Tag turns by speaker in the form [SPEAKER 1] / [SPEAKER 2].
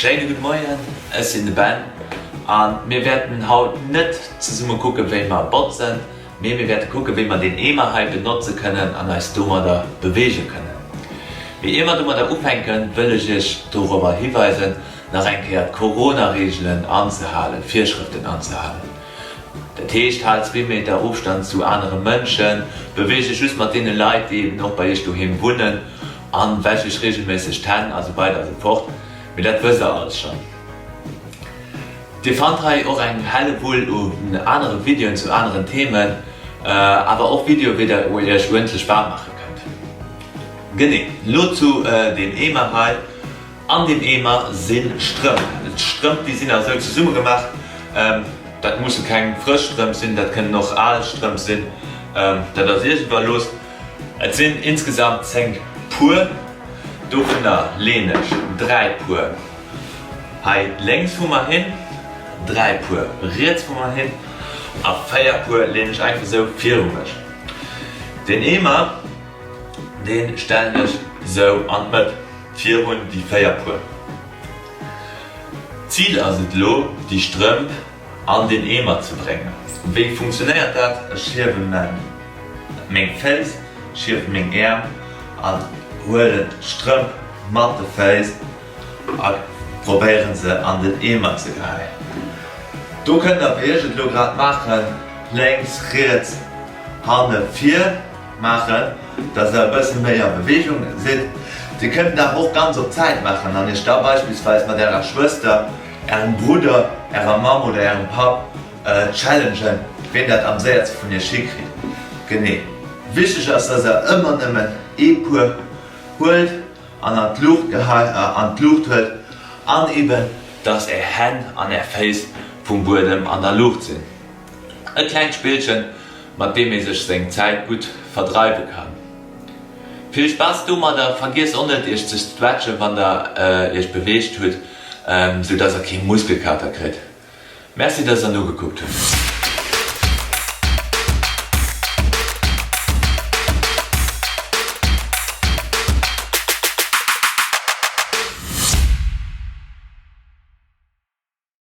[SPEAKER 1] Schéine gudde Moien, ech sinn de Ben a mir wäerten haut net zesumme kucke wéi mer botzen, mee mir wäerte kucke wéi mer deen Eemer hei benotze kënnen an eis domadder beweege kënnen. Mee ier mer domadder ufänken, wëll ech iech dorobber hiweisen, nach eng Kéier d'Corona-Reegelen anzehalen, d'Virschrëften anzehalen. Dat heescht, haalt zwee Meter Ofstand zu anere Mënschen, beweegt iech just mat deene Leit, déi eben och bei iech doheem wunnen an wäscht iech reegelméisseg d'Hänn a sou weider a sou fort. Mee dat wësst der alles schonn. Dir fannt hei och eng Hellewull un anere Videoen zu aneren Themen, awer och Videoe wéi der iech uerdentlech waarm maache kënnt. Genee, lo zu deem Eemer hei. An deem Eemer si Strëmp. D'Strëmp, déi sinn esou zesummegemaach. Dat musse keng frësch Strëmp sinn, dat kënnen och al Strëmp sinn, dat ass Iech iwwerlooss. Et sinn insgesamt 10 Puer, dovunner leeën ech 3 Puer hei lénks vu mer hin, 3 Puer riets vu mer hin a 4 Puer leeën ech einfach esou viru mech. Den Eemer, dee stellen ech esou an d'Mëtt virun déi 4 Puer. D'Zil ass et elo, déi Strëmp an den Eemer ze bréngen. Wéi funktionéiert dat? Ech hiewe meng Féiss, ech hiewe meng Äerm an huelen d'Strëmp mat de Féiss a probéieren se an den Eemer ze geheien. Do kënnt der, wéi ech et elo grad maachen, lénks, riets, hanne, vir. Maachen, dass der e bësse méi a Beweegung sidd. Dir kënnt et awer och ganz op Zäit maachen an iech da beispillsweis mat ärer Schwëster, ärem Brudder, ärer Mamm oder ärem Papp challengen, ween dat am séierste vun iech hikritt. Genee. Wichteg ass, dass der ëmmer nëmmen ee Puer huelt an an d'Luucht an d'Luucht huelt an eben, dass är Hänn an är Féiss vum Buedem an der Luucht sinn. E klengt Spillchen, mat deem ee sech seng Zäit gutt verdreiwe kann. Vill Spaass domadder! Vergiesst och net iech ze stretchen wann der iech beweegt hutt, sou dass der kee Muskelkater kritt. Merci dass der nogekuckt hutt.